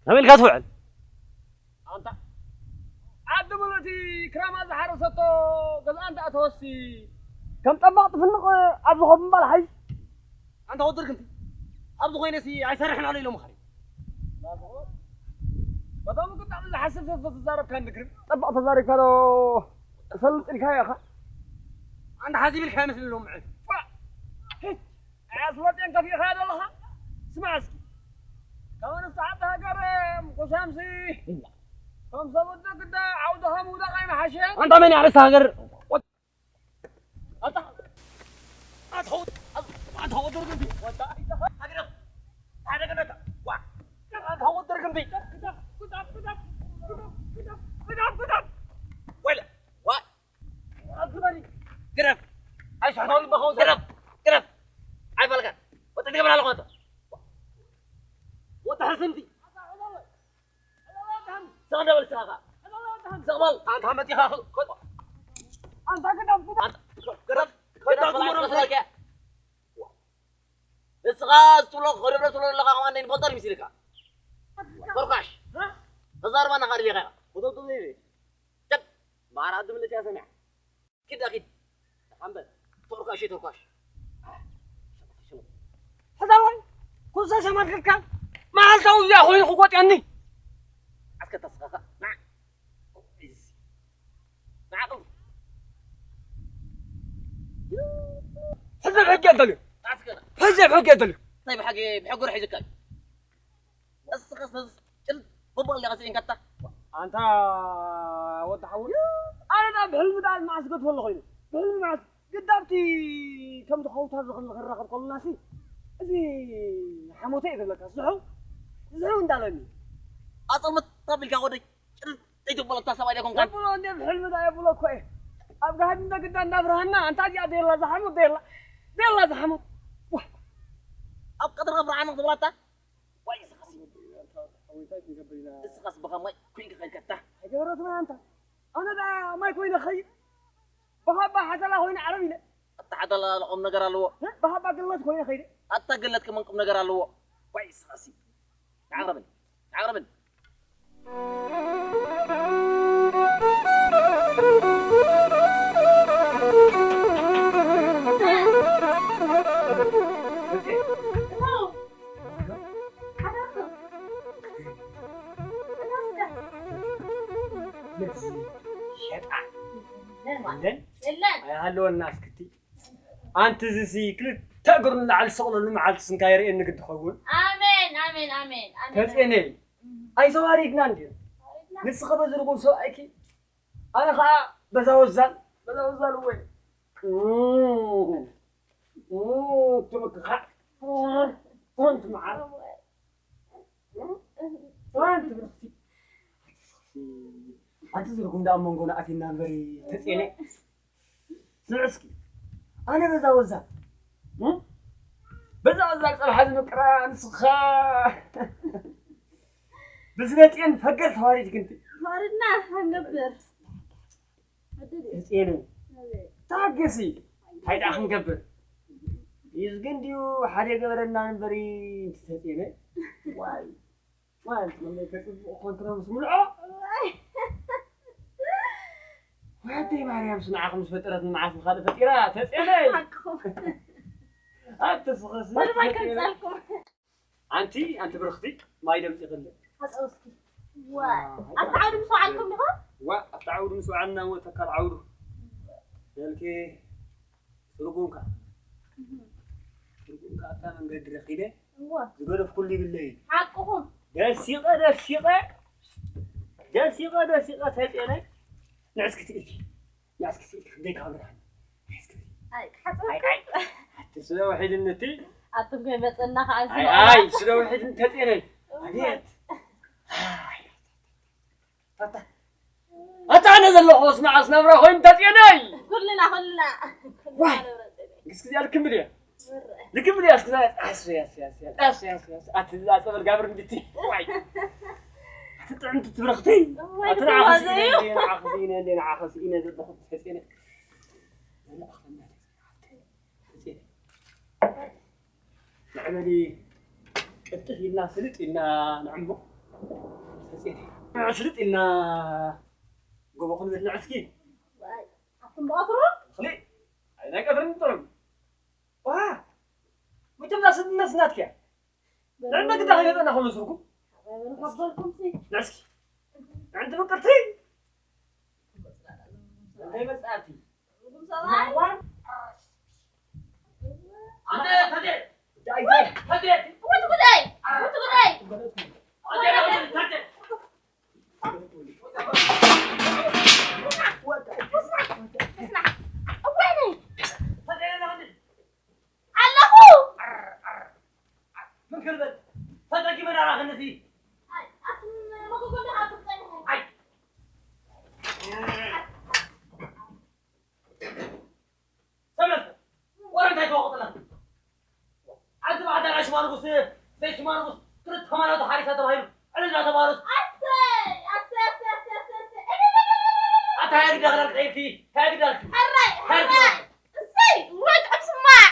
ከመይ ኢልካ ትውዕል? ኣንታ ዓዲ ሙሉእ እቲ ክራማት ዝሓረሰቶ ገዛ እንተ ኣተወሲ ከም ጠባቕ ትፍንቕ ኣብ ዝኾም እምባል ሓይ። ኣንታ ወዲ ርግምቲ፣ ኣብዚ ኮይነሲ ኣይሰርሕን ኣሎ ኢሎምኻ ድዩ? በቶም ቅጣዕ ዝሓስብ ሰብ ተዛረብካ እንድግርም። ጠባቕ ተዛሪብካ ዶ እፈልጥ ኢልካ ኢኻ? ኣንታ ሓዚብ ኢልካ ይመስል ኢሎም ምዕል። ፋ! ሂ! ኣስለጤን ከፊእኻ ዘለኻ? ስማዕ እስኪ። ካብ ኣንስቲ ዓዲ ሃገር ኮሻምሲ። ከም ሰብ ወዲ ግዳ ዓውድኻ ምውዳቕ ኣይምሓሸ? ኣንታ መን እዩ ኣርእስቲ ሃገር? ኣታ ኣታ ኣታ ወደር ግንቢ ወጣ። ሃገር ሓደ ገነታ። ዋ ኣታ ወደር ግንቢ። ወይለ ዋ ኣግበሪ። ግረፍ። ኣይሻሕታውን በኸው ግረፍ። ግረፍ። ኣይፈልካ። ወጣ ትገብር ኣለኹ ኣንተ። ወጣ ሕስንቲ። ስቕ ደብል ስኻ። ስቕ በል። ኣንታ መፂኻ። ኣንታ ግዳፍ ግዳፍ። ግረፍ። ግዳፍ ግረፍ። ንስኻ ትብሎ ክገብረ ትብሎ ዘለኻ ከማን ናይ ንፈልጦ ድዩ ምስልካ? ፈርካሽ። ተዛርባ ናኻ ድሌኻ። ወደው ትብሎ ይበይ። ጨብ። ማራ ድምልት እያ ሰሚዓ። ኪድ ኣኪድ። ሓምበል። ተርኳሽ ተርኳሽ። ሕዛዋይ። ኩዛ ሰማን ክልካ። መዓልታዊ እዚኣ ኮይኑ ክጎጥያኒ። ኣስከ ተስኻኻ። ና። እዚ። ና። ሕዚ ብሕጊ ኣደልዩ። ኣስከ። ሕዚ ብሕጊ ኣደልዩ። እንታይ ብሓቂ ብሕጉር ሒዝካ እዩ? እስኻስ ነዚ ጭል በቦል ዲኻ ስኢንካታ? ኣንታ ወዲ ሓወይ፣ ኣነ ዳ ብሕልሚ ዳ መዓስ ገድፈሉ ኮይኑ? ብሕልሚ መዓስ? ግዳብቲ ከምዚ ከውታ ዝኽእል ንኽራኸብ ከለናሲ፣ እዚ ሓሞተይ እዩ ዝብለካ፣ ዝሕው፣ ዝሕው እንዳለኒ። ኣጸልምት ኣቢልካ ወደይ ጭል ዘይትበለታ ሰብኣይ ዲኹም ካን? የብሎ እንዴ ብሕልሚ ዳ የብሎ እኮ እየ። ኣብ ጋህዲ እንደ ግዳ እንዳብርሃና፣ ኣንታ እዚኣ ደላ ዝሓሞት ደላ፣ ደላ ዝሓሞት። ዋ! ኣብ ቀትሪ ብርሃና ትብላታ? ዋይ፣ እስኻስ። ሓወይታይ ክንገብር ኢና። እስኻስ ብኻ ማይ ኮይንካ ከይድካታ። ኣይገበረትና ኣንታ። ኣነ ደኣ ማይ ኮይነ ክኸይድ። ብኻባ ሓተላ ኮይነ ዓረብ ኢለ። ኣታ ሓተላ ቁም ነገር ኣለዎ። እ? ብኻባ ግለት ኮይነ ኸይደ። ኣታ ግለት ከመን ቁም ነገር ኣለዎ። ዋይ፣ እስኻስ። ተዓረበን። ተዓረበን። ነዚ ሸጣ የለን? የለን። ኣይሃለወና እስክቲ። ኣንቲ እዚሲ ክልተ እግሩ ንላዕሊ ዝሰቕለሉ መዓልቲ ስንካ የርእየኒ ግዲ ኸውን። ኣሜን፣ ኣሜን፣ ኣሜን፣ ኣሜን። ተጼነይ። ኣይተዋሪድና እንድዩ። ንስኸ በዚ ርጉም ሰብኣይኪ ኣነ ኸዓ በዛ ወዛል፣ በዛ ወዛል እወ። እም፣ እም፣ ትምክኻዕ። እም፣ እም፣ ትምዓር። እም፣ እም፣ ትብርኽቲ። ኣቲ ዝርጉም ደኣ ኣብ መንጎና ኣቲና እምበሪ ተጼነ። ስምዕ እስኪ፣ ኣነ በዛ ወዛል፣ እም፣ በዛ ወዛል ጸብሓ ዝምቅራ ንስኻ ብዝነጥየን ፈገር ተዋሪድ ክንዲ። ተዋሪድና ክንገብር። ዕድል እዩ። ተጼነ። ኣቤት። ታገሲ። እንታይ ደኣ ክንገብር? ይዝግን ድዩ ሓደ ገበረና እምበሪ ተጼነ። ዋይ። ዋይ፣ ተመይ ከጽብቕ ኮንትራ ምስ ምልዖ። ዋይ። ወደይ ማርያም ስንዓ ከም ዝፈጠረት ንመዓስ ንኻልእ ፈጢራ ተጼነይ። ሓቅኹም። ኣትስኸስ። ወደ ማይ ከምጻልኩም። ኣንቲ፣ ኣንቲ ብርኽቲ፣ ማይ ደምጺ ክልእ። ሓጸው እስኪ። ዋ፣ ኣፍቲ ዓውዲ ምስ ወዓልኩም ዲኹም? ዋ፣ ኣፍቲ ዓውዲ ምስ ወዓልና እሞ ተካል ዓውዱ። በልኪ፣ ትርጉምካ። እህ። ትርጉምካ ኣብታ መንገዲ ረኺበ። እዋ። ዝገደፍኩሉ ይብለይ። ሓቅኹም። ደሲቐ፣ ደሲቐ፣ ደሲቐ፣ ደሲቐ ተጼነ። ንዕስኪ ትእቲ። ያስክሲ ደካ ብርሃን። ያስክሲ። ኣይ፣ ኣይ፣ ክሓጽበካ። ኣይ፣ ኣቲ ስለ ውሒድን እቲ። ኣቱም ከይመጸና ከኣ ኣይ፣ ዝመቐላ። ኣይ፣ ስለ ውሒድን ተጼነይ። እወ። ኣቤት። ኣይ፣ ኣታ፣ ኣታ ኣነ ዘለኹ ስማዕ፣ ኣስነብራ ኮይኑ ተጼነይ። ኩልና፣ ኩልና። ኩልና ዋይ። ንብረት ጸደይ። ግስግስ ያልክም ብልየ። ልክም ብልየ፣ እስኪ ዛሬ፣ ኣስ፣ ያስ፣ ያስ፣ ያስ፣ ኣስ፣ ያስ፣ ያስ፣ ኣቲ፣ እዛ ጸበል ጋብር እንድቲ። ዋይ። ኣቲ ጥዕምቲ ትብረኽቲ። ዋይ፣ ኣቲ ንዓኸ ክትዋዘዩ። ስኢነ፣ ንዓኸ ስኢነ፣ ንዓኸ ስኢነ ዘለኹ ተጼነ። ንዕበሊ ቅልጥፍ ኢልና ስልጥ ኢልና ንዕሞ። ተጼ፣ ንዕስልጥ ኢልና ጎቦ ክንብል ንዕስኪ። ኣቱም ብቐትሮ? እኽሊ፣ ኣይ፣ ናይ ቀትርን ጥዑም። ዋ፣ መቸም እዛ ስድነት ናትኪ እያ። ንዕመ ግዳ ከይመጠና ከመስልኩም። ሓበን ከበልኩም ሲ። ንዕስኪ። ንዕንቲ ምቅርቲ። እንታይ መጻእቲ? ርጉም ሰብኣይ። ማዋን። ኣንተ ተዴ። ዳይ፣ ዳይ። ተዴ። ወት ጉዳይ፣ ወት ጉዳይ። ተዴ፣ ተዴ። ኣለኹ። ምን ክርበት? ተጸጊመ ናራ ክንሲ። ኣይ፣ ኣይ። ሰለስተ። ወረ እንታይ ተዋቕጥና? ዓዲ ባዕዳር ሽማርጉስ፣ ዘይ ሽማርጉስ፣ ክልተ ማናቱ ሓሪሳ ተባሂሉ፣ ዕልል እናተባሃሉስ። ኣሰይ፣ ኣሰይ፣ ኣሰይ፣ ኣሰይ፣ ኣሰይ፣ ኣሰይ። ኣታ ሃይ ግዳ ክዳን ቀይርኪ፣ ሃይ ግዳ። ሕራይ፣ ሕራይ። እሰይ፣ ወይ ጥዑም ስማዕ።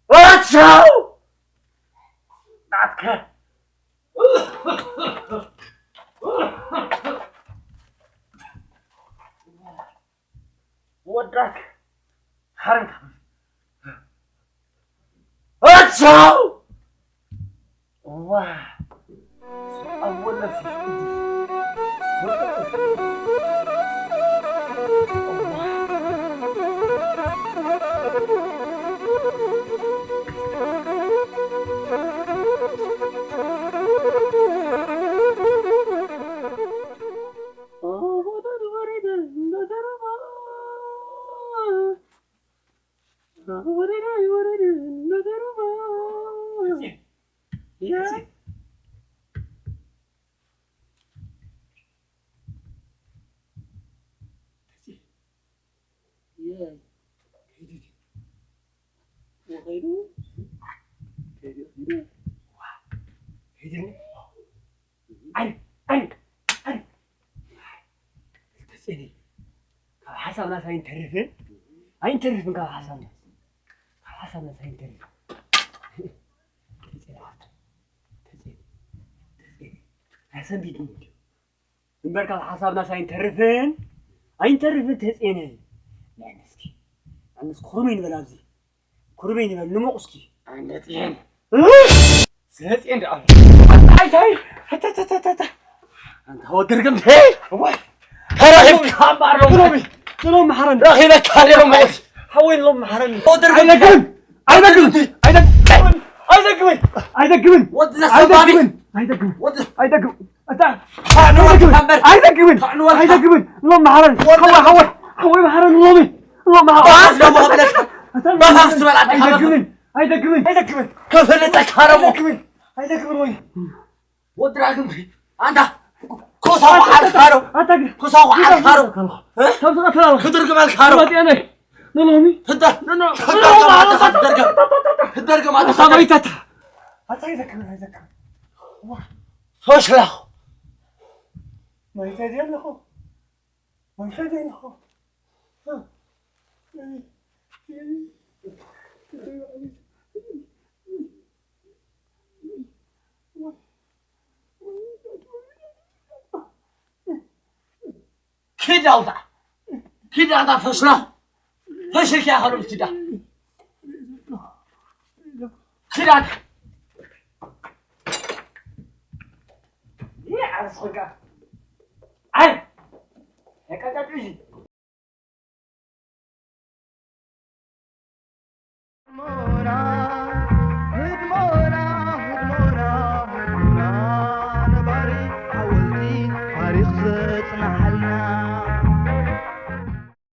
ኣቻው! ናትከ! ወዳክ! ሓረንካ! ኣቻው! ዋ! ኣብ ወለፊ ኣይ፣ ኣይ፣ ኣይ። ተስእኒ። ካብ ሓሳብናስ ኣይንተርፍን። ኣይንተርፍን ካብ ሓሳብናስ። ካብ ሓሳብናስ ኣይንተርፍን። ተስእኒ። ተስእኒ። ተስእኒ። ኣሰንቢድኒ እንድዩ። እምበር ካብ ሓሳብናስ ኣይንተርፍን። ኣይንተርፍን ተስእኒ። ንዕንስኪ። ንዕንስ ኩርሚ ንበል ኣብዚ። ኩርበይ ንበል፣ ንሞቕ እስኪ። ኣንደጽየን። እ? ዘጽየን ደኣ። ኣይ፣ ኣይ፣ ኣታ፣ ኣታ፣ ኣታ፣ ኣታ። ኣንታ ወዲ ርግም፣ ሄይ! እዋይ! ተረኺብካ እምበኣር ሎሚ። ሎሚ፣ ሎሚ መሓረኒ። ረኺበካ ሎሚ። ሓወይ፣ ሎሚ መሓረኒ። ወዲ ርግም። ኣይደግምን፣ ኣይደግምን፣ ኣይደግምን፣ ኣይደግምን፣ ኣይደግምን። ወዲ ዘሰማኒ። ኣይደግምን፣ ኣይደግምን፣ ወዲ ኣይደግምን። ኣታ፣ ኣዕንወልካ እምበር። ኣይደግምን። ኣዕንወልካ። ኣይደግምን። ሎም መሓረን። ወደ ሓወይ፣ ሓወይ፣ ሓወይ መሓረን ሎሚ። ሎም መሓረን። ባስ ደሞ ክብለካ። ኣታ ባስ ትበል ኣደ ኣይደግምን። ኣይደግምን። ኣይደግምን። ከፈልጠካ ደሞ። ኣይደግምን። ኣይደግምን ወይ። ወዲ ራግም። ኣንታ። ኮሳው ዓልካሮ። ኣታ ግን። ኮሳው ዓልካሮ። እ? ካብ ዝቐትል ኣለኹ። ክትርግመልካ ዶ? ወዲአነ። ንሎሚ። ትደ-፣ ኖ፣ ኖ። ክትደርግም ኣታ፣ ክትደርግም። ክትደርግም ኣታ፣ ኣታ፣ ኣይተታ። ኣታ ኣይደግምን፣ ኣይደግምን። ዋ። ፈሽላኹ። መይተ ድየ ኣለኹ? መይተ ድየ ኣለኹ? ኪድ ኣውታ። ኪድ ኣውታ ፈሽላ። ፈሽልኪ ኣኸሉ ኪዳ። ኪድ ኣውታ። ይህ ዓርስኽካ። ኣይ። ተቀጣጥሽ።